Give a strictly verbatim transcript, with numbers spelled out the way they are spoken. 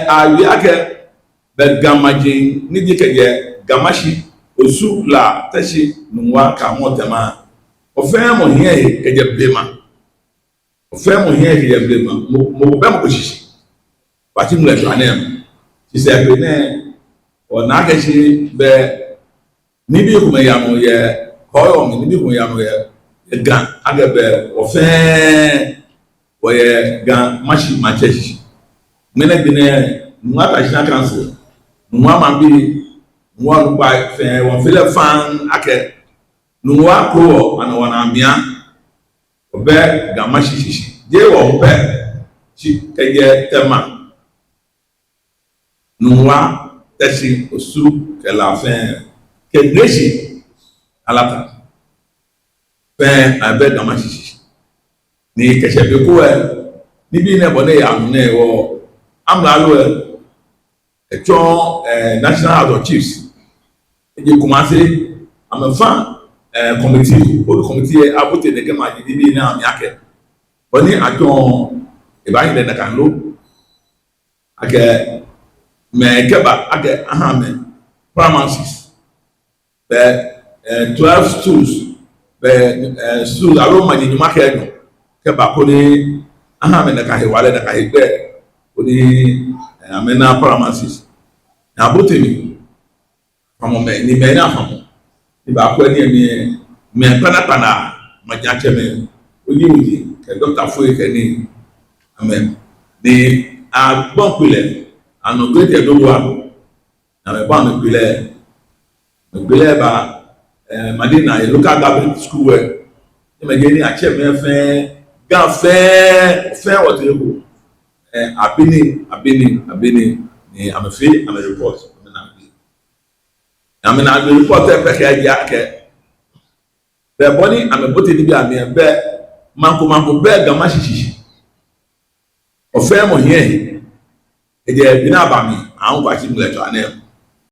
Awie akɛ, bɛ Ga maji ni ji kɛjɛ Ga Mashi, Osu, La, Teshi, Nungua kɛyamɔ Tema, mɔ fɛɛ mɔ hiɛ ehe kɛjɛ blema. Mɔ fɛɛ mɔ hiɛ ehe kɛjɛ blema. Mɔ, mɔ bɛ mɔ ko shishi. Wɔtsi ŋmlɛ tswaa nɛɛ. Shi sɛɛ be nɛɛ, wɔna akɛ shi bɛ nibii komɛi yaa nɔ yɛ kɔɔyɔɔ mli, nibii komɛi yaa nɔ yɛ, yɛ Ga, akɛ bɛ wɔ fɛɛ wɔyɛ Ga Mashi maŋtsɛ shishi. Ŋmɛnɛ gbi nɛɛ, Nungua Traditional Council, Nungua maŋbii, Nungua onukpai fɛɛ, wɔmiifee lɛ faŋŋ akɛ Nungua krowɔ, ana wɔnaa mia, wɔbɛ Ga Mashi shishi. Jeee wɔ pɛ, shi kɛjɛ Tema, Nungua, Teshi, Osu kɛ La fɛɛ, kɛ Ŋleshi Alata fɛɛ, abɛ Ga Mashi shishi. Ni kɛshɛ be ko lɛ, nibii nɛɛ bɔ ni eyaa nɔ nɛɛ, wɔ amralo lɛ, etsɔ, eh, National House of Chiefs, eje Kumasi, amɛfã, eh, committee, old committee lɛ, abote nɛkɛ maji nibii nɛɛ amli akɛ, bɔ ni atsɔɔ, ebaanyɛ lɛ nakai lo. Akɛ mɛi kɛba, akɛ aha amɛ paramountcies. Bɛ, eh, twelve stools, bɛ, eh, stools aloo maji nyɔŋma kɛ enyɔ kɛba koni aha amɛ nakai hewalɛ, nakai hegbɛ, koni, eh, amɛna paramountcies. Ni abote mli, afamɔ mɛi, ni mɛi ni afamɔ, ni baakwɛ nii lɛ mli, mɛi kpanakpana, majiatsɛmɛi, oji oji, kɛ doctorfoi kɛ nii, amɛ, ni agbɔŋ kpele, anɔ Greater Dodoma, ni amɛbɔ amɛkpele, amɛkpele ba, eh, Madina, yɛ local government school lɛ, ni amɛje ni atsɛ mɛi fɛɛ, Ga fɛɛ, fɛɛ wɔtee ko, eh, abi nii, abi nii, abi nii, ni amɛfee amɛ report, amɛna abi. Amɛna abi report lɛ pɛ kɛji akɛ, bɛ bɔ ni amɛbote nibii amli lɛ, bɛ maŋ ko maŋ ko bɛ Ga Mashi shishi. Mɔ fɛɛ mɔ hiɛ ehe. Kɛjɛ be ni aba mli, aŋkɔ atsi ŋmlɛ tswaa nɛɛ.